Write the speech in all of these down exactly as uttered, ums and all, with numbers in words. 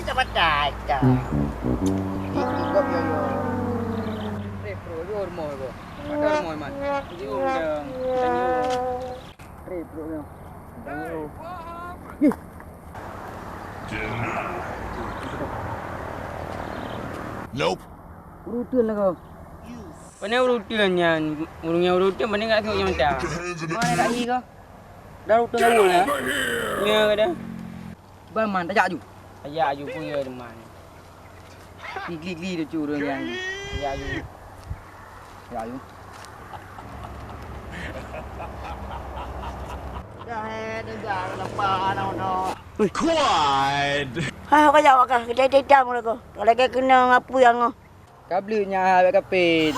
Kita batai kita. Itu gop yo yo. Reh bro, yo rumoh ko. Ada rumoh man. Jom dong. Tanya. Reh bro yo. Tanya. Nope. Urutan lah kau. Mana urutan nyan? Urang nyang urutan mana enggak tengok nyang mata. Mana tak hi kau? Dah urutan awal lah. Ya kada. Ban man, tajak aju. Tajak aju pun ya teman. Gli-gli tu cu urang nyan. Tajak aju. Tajak aju. Dah eh, dah dah lepas anak udah. Quiet. Ha, kau jawab kah? Kita hitam udah kau. Kalau kau kena ngapui yang kau. Ka bleuet nyan awak kapét.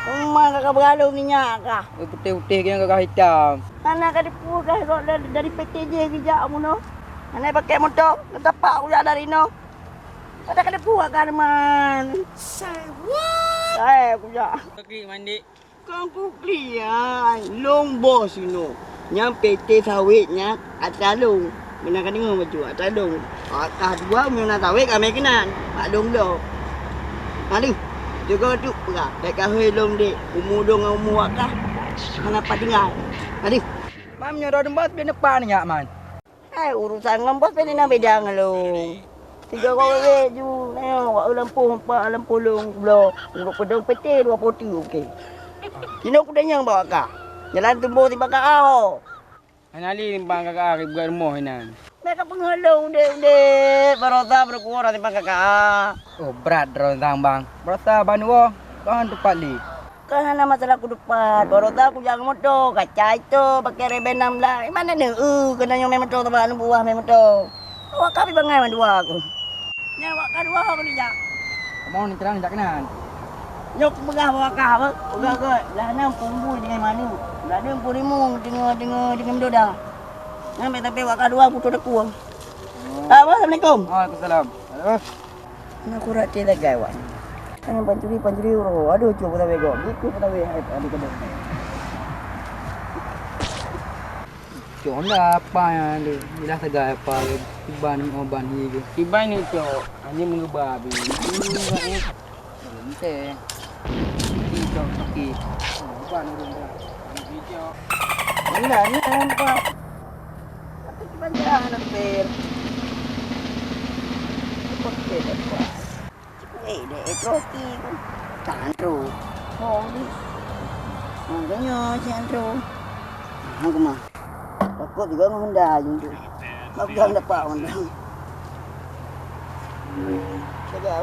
Uma ka, ka beuralông nyak kah? Putéh-putéh keu nyang ka hitam. Hana ka teupeue kah kok da-, dari P T J geujak bunoe? Hana pakai moto, geutapak kujak dari noe. Pada ka teupeue kah man? Say what? Sai kujak. Klik mandi. Kang kuklik ai, lôn boh sinoe. Nyang P T sawét nyan atra lôn. Meunan ka deungoe bacut atra lôn. Atra dua meunyoe na sawét ramé keunan. Bak lôn bloe. Aduh, juga tu peugah. Bèk kahôi lôn dek. Umu lôn ngon umu wak kah hana pat tinggai. Aduh. Mam nyoe droe dum boh pih neupat nyak man. Hai, urusan ngon bos pih na beda ngon lôn. Tiga orang wewe ju, nyoe, wak lampôh empat, lampôh lôn, bloe, ureueng peudong P T dua puluh tujuh, oke. Kinoe kutanyong bak kah. Jalan tumboh sibak ka aho. Hana lé bang kakak ribuet rumoh inan. Meuka peungeulong udép-udép, barosa beureukua sibak kakak. Oh, brat droe sang bang. Barosa ban woe, kon teupat lé. Kan hana masalah kutupat, barosa kujak ngon moto, kaca itu, pakai reben nam blah. Mana neu, eu, keunan nyoe mé moto, teuma aneuk buah mé moto. Awak kah pih bangai mandua aku. Nyan awak kah dua ho keuneuk jak. Kamoe ni terang jak keunan. Nyoe kupeugah bak awak kah apa? Peugah ke, lah nam peumbui dengan manu. Lah nam peurimong dengan, dengan, dengan mendoda. Nyan sampai awak kah dua putus aku. Oh. Ah, apa? Assalamualaikum. Waalaikumsalam. Halo. Hana kurat cit lagèe awak nyan. Hana pancuri-pancuri uroe. Aduh, cok peutabé gob. Bukeuh peutabé hai adik keubeue. Cok honda apa nyan lé. Ilah sagai apa lé. Iban ni oban hi ke. Iban ni cok. Hanya menggeba habis. Belum teh. Cok sakit. Iban urang dah. Honda ni nampak. Tapi cuma jalan hampir. Oke, dapat. Cukuplah deh, troki pun. Tan tro. Oh, ni. Makanya si Andro. Hang kemah. Takut juga ngon Honda je tu. Mak pegang dapat Honda. Jaga.